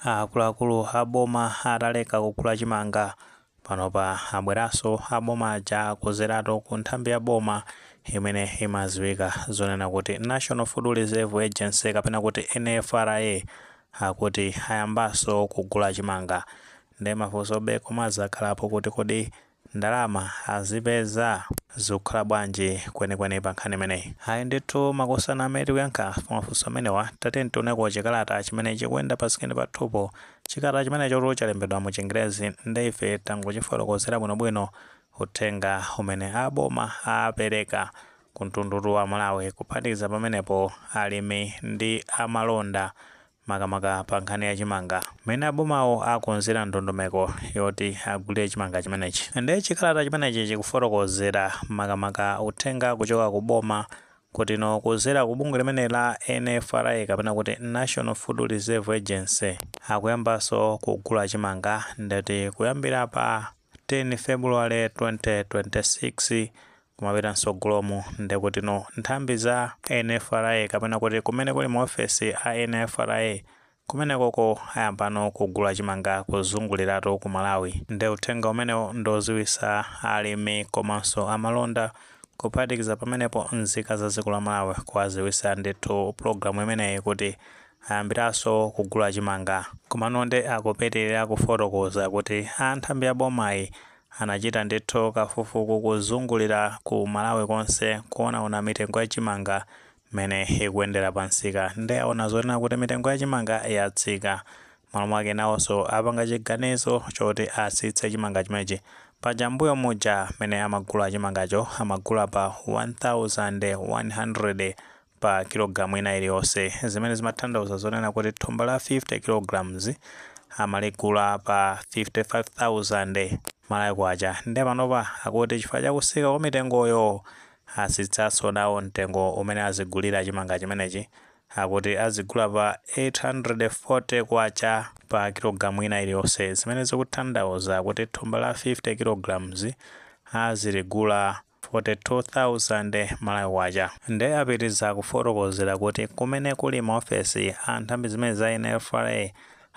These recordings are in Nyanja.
Akuluakulu a boma ataleka kugula chimanga, panopa abweranso aboma aja kuzeratu ku nthambi ya boma imene imaziwika zonena kuti National Food Reserve Agency kapena kuti NFRA, akuti ayambanso kugula chimanga. Ndi mafunso be komazakhalapo kuti kodi ndalama azipeza, zikukhala bwanji kwenikweni pa nkhani imeneyi? Ayi ndithu, makosana amene tikuyankha mafunso amenewa, tatiyeni tioneko chikalata chimene chikuyenda pa screen pathupo. Chikalata chimenecho chalembedwa mu Chingerezi, ndi ife tangochifotokozera bwinobwino uthenga umene aboma apereka ku mtundu wa Malawi, kuphatikiza pamenepo alimi ndi amalonda, makamaka pa nkhani ya chimanga, mmene abomawo akonzera ndondomeko yoti agulire chimanga chimenechi. Ndi chikalata chimenechi chikufotokozera makamaka uthenga kuchoka ku boma kuti no kuzera ku bungwe limene la NFRA kapena kuti National Food Reserve Agency, akuyambanso kugula chimanga, ndati kuyambira pa 10 February 2026 kumapita mtsogolomu. Ndikuti no nthambi za NFRA kapena kuti kumene kuli maofesi a NFRA, kumenekoko ayambano kugula chimanga kuzunguliratu ku Malawi. Ndi uthenga umenewo ndoziwisa alimi komanso amalonda, kuphatikiza pamenepo nzika za dziko la Malawi, kuwaziwisa ndithu pulogalamu imeneyi kuti ayambiranso kugula chimanga. Komano ndi akupitirira kufotokoza kuti anthambi ya bomayi anachita ndithu kafukufuku kuzungulira ku Malawi konse, kuonaona mitengo ya chimanga mmene ikuyendera pansika, ndi aona zonena kuti mitengo ya chimanga yatsika. Malo mwake nawonso apanga chiganizo choti atsitse chimanga chimenechi. Paja mbuyo muja mmene amagula chimangacho amagula pa 1100 pa kilogalamu ina iliyonse, zimene zimatanthauza zonena kuti thumba la 50 kilograms amaligula pa 55,000 Malawi kwacha. Ndiye panopa akuti chifukwa chakusika kwa mitengoyo, atsitsanso nawo mtengo umene azigulira chimanga chimenechi. Akuti azigula pa 840 kwacha pa kilogalamu ina iliyonse, zimene zikutanthauza kuti thumba la 50 kilograms aziligula 42,000 Malawi kwacha. Ndiye apitiriza kufotokozera kuti kumene kuli maofesi a nthambi zimene za NFRA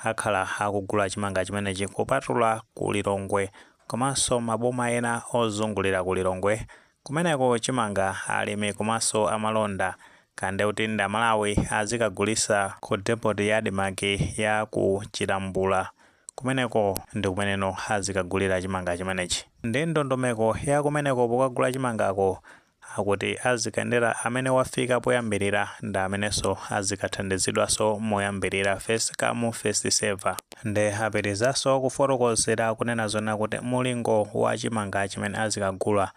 akhala akugula chimanga chimenechi, kupatula ku Lilongwe komanso maboma ena ozungulira ku Lilongwe. Kumeneko chimanga alimi komanso amalonda kande kuti ndi Amalawi azikagulisa ku depot ya ADMARC ya ku Chilambula. Kumeneko ndi kumeneno azikagulira chimanga chimenechi. Ndi ndondomeko ya kumeneko pokagula chimangako, akuti azikayendera amene wafika poyambirira ndi amenenso azikathandizidwanso moyambirira, first come first serve. Ndi apirizanso kufotokozera kunena zona kuti mulingo wa chimanga chimene azikagula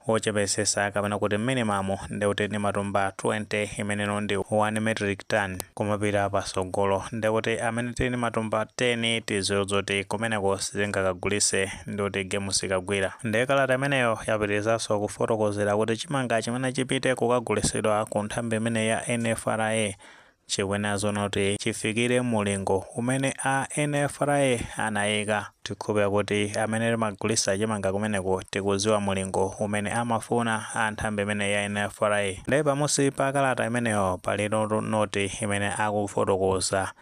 wochepesesa kapena kuti minimum ndi kuti ndi matumba 20, imeneno ndi 1 metric ton, kumapita pasogolo. Ndi kuti amene tili ndi matumba 10 tidziwe zoti kumeneko sitingakagulise, ndi kuti game sikagwira. Ndi kalata imeneyo yapitirizanso kufotokozera kuti chimanga chimene chipite kukagulisidwa ku nthambi imene ya NFRA chikuyenera kuti chifikire mulingo umene a NFRA anayika. Tikhulupira kuti amene timagulisa chimanga kumeneko tikudziwa mulingo umene amafuna a nthambi imene ya NFRA. Ndi pamusi pa kalata imeneyo pali noti imene akufotokoza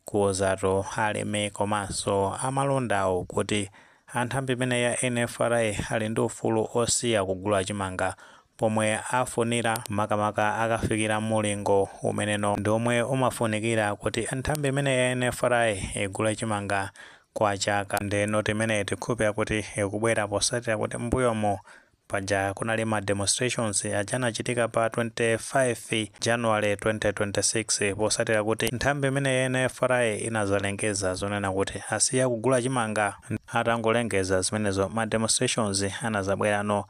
kuwuzatu alimi komanso amalondawo kuti anthambi imene ya NFRA ali ndi ufulu osiya kugula chimanga pomwe afunira, makamaka akafikira mulingo umeneno ndi omwe umafunikira kuti nthambi imene ya NFRA igule chimanga kwa chaka. Ndi noti imeneyi tikhulupira kuti ikubwera posatira kuti mbuyomo paja kunali ma demonstrations aja anachitika pa 25 January 2026, posatira kuti nthambi imene ya NFRA inazalengeza zonena kuti asiya kugula chimanga. Atangolengeza zimenezo, ma demonstrations anazabwerano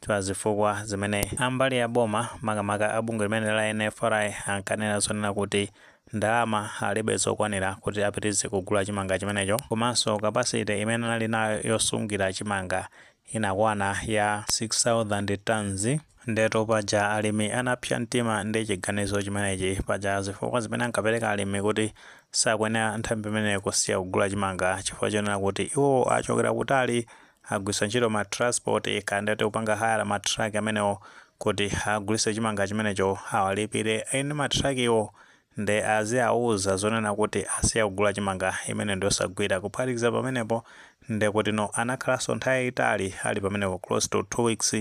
pa zifukwa zimene ambali ya boma, makamaka abungwe limene la NFRA, ankanena zonena kuti ndalama alibe zokwanira kuti apitirize kugula chimanga chimenecho, komanso capacity imene anali nayo yosungira chimanga inakwana ya 6000 tons. Ndeto paja alimi anapsa mtima ndi chiganizo chimenechi. Paja zifukwa zimene ankapereka alimi kuti sakuyenera nthambi imeneyi kusiya kugula chimanga, chifukwa chonena kuti iwo achokera kutali, agwiritsa ntchito ma transport kandete kupanga hire ma truck amenewo kuti agulitse chimanga chimenecho, awalipire eni ma truck iwo. Nde aziawuza zonena kuti asiya kugula chimanga, imene ndiyosagwira. Kuphatikiza pamenepo, nde kuti no anakhalanso nthawi yayitali ali pamenepo, close to 2 weeks,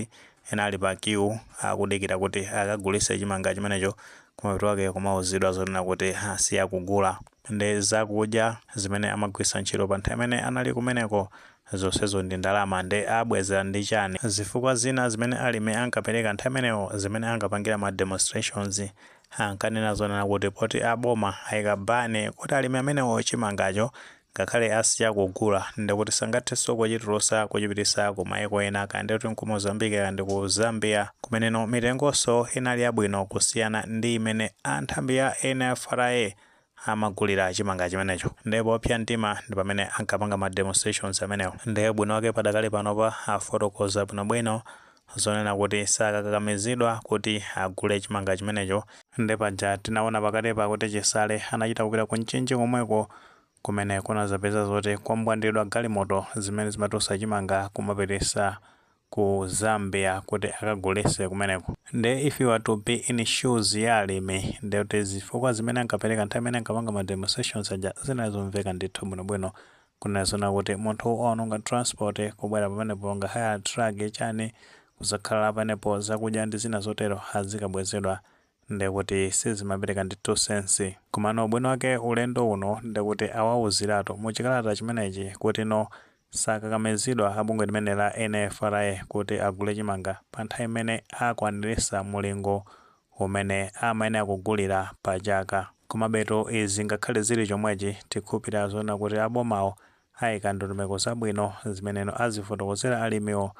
ena ali pa queue akudikira kuti akagulise chimanga chimenecho. Kumapeto ake kumauzidwa zonena kuti asiya kugula. Ndi zakudya zimene amagwiritsa ntchito pa nthawi imene anali kumeneko, zonsezo ndi ndalama. Ndi abwezera ndi chani? Zifukwa zina zimene alimi ankapereka nthawi imeneyo, zimene ankapangira ma demonstrations, ankanena zonena kuti poti aboma ayika ban kuti alimi amenewo chimangacho ngakhale asiya kugula, ndikuti sangathenso kuchitulutsa kuchipitisa ku maiko ena, kandi kuti ku Mozambique kandi ku Zambia, kumeneno mitengonso inali yabwino kusiyana ndi imene anthambi ya NFRA amagulira chimanga chimenecho. Ndipo opsa mtima ndi pamene ankapanga ma demonstrations amenewo. Ndiye bwino wake padakali panopa afotokoza bwinobwino zonena kuti sakakakamizidwa kuti agule chimanga chimenecho. Ndi paja tinaona pakatipa kuti Chisale anachita kupita ku Mchinji komweko, kumene kunazapeza zoti kwambwandidwa galimoto zimene zimatulutsa chimanga kumapitisa ku Zambia kuti akagulise kumeneko. Nde if you are to be in shoes ya alimi, ndekuti zifukwa zimene ankapereka nthawi imene ankapanga ma demonstrations aja zinali zomveka ndithu bwinobwino, kunena zona kuti munthu waononga transport kubwera pamenepo, nga hire truck chani, kuzakhala pamenepo, zakudya ndi zina zotero, azikabwezedwa, ndekuti sizimapereka ndithu sense. Komano ubwino wake ulendo uno ndekuti awawuziratu muchikalata chimenechi kuti no, sakakamizidwa abungwe limene la NFRA kuti agule chimanga pa nthawi imene akwanirisa mulingo umene amayenera kugulira pa chaka. Komabetu izi ngakhale zili chomwechi, tikhulupirira zona kuti abomawo ayika ndondomeko zabwino zimeneno azifotokozera alimiwo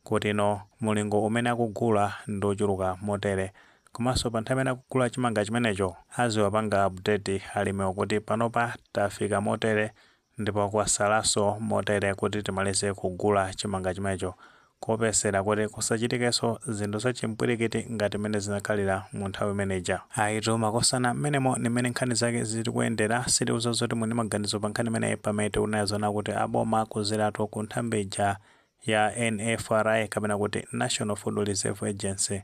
kuti no, mulingo umene akugula ndi ochuluka motere, komanso pa nthawi imene akugula chimanga chimenecho aziwapanga update alimiwo kuti panopa tafika motere ndipo kwasalanso motere kuti timalize kugula chimanga chimenecho, kuopesera kuti kusachitikenso zinthu zachimpwirikiti ngati mmene zinakhalira mu nthawi imeneja. Ayitu makosana, mmenemo ni mmene nkhani zake zili kuyendera. Sitiuza zoti muli maganizo pa nkhani imeneyi, pamene tikunenazo zona kuti aboma kuzeratu ku nthambi ija ya NFRA, kapena kuti National Food Reserve Agency,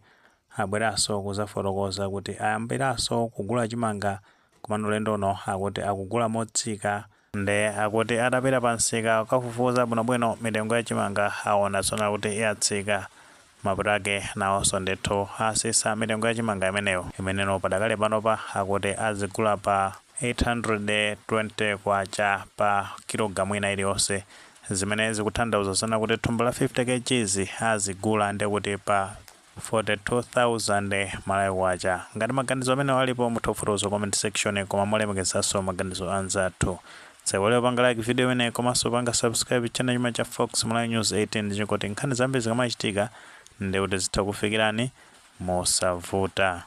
abweranso kuzafotokoza kuti ayambiranso kugula chimanga, komano ulendo uno akuti akugula motsika. Nde akuti atapita pa msika kukafufuza bwinobwino mitengo ya chimanga, aona zona kuti yatsika. Mapeto ake nawonso ndithu asisa mitengo ya chimanga imeneyo, imeneno padakale panopa akuti azigula pa 820 kwacha pa kilogalamu ina iliyonse, zimene zikutanthauza zona kuti thumba la 50 kg azigula ndekuti pa 42,000 Malawi kwacha. Ngati maganizo amene alipo, mutha kufotokoza comment section, koma mulemekezanso maganizo anzathu. Tsaiwale panga like video imeneyi komanso panga subscribe channel chimene cha Fox Malawi News 18, ndichikuti nkhani zambiri zikamachitika ndikuti zitha kufikirani mosavuta.